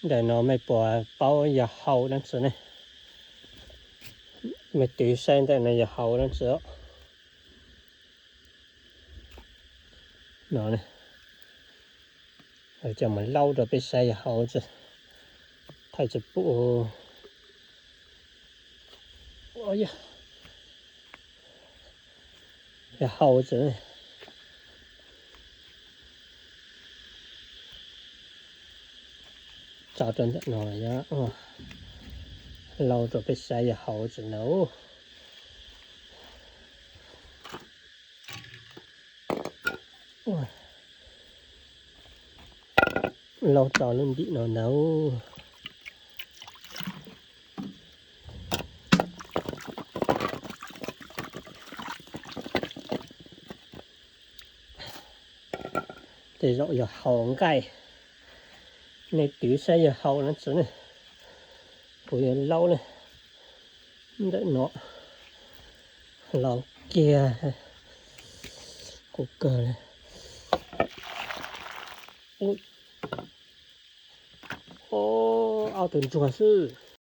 Ntawm no mej puas paub yog hau dab tsi ne? Mej twv saib ntawm no yog hau dab tsi. No, coj mus laub rau peb saib yog hau tsi. Thaij tsis pum. Yog hau tsi. Tso rau ntawm no, laub rau peb saib yog hau tsi na. Laub tso lub ntim no ntag. Tej zaum yog hau nqaij. Nej twv saib yog hau dab tsi ne. Kuv yuav laub ne. Ntawm no laub kiag. Kuv kawg li. Ob tug ntsuag xwb.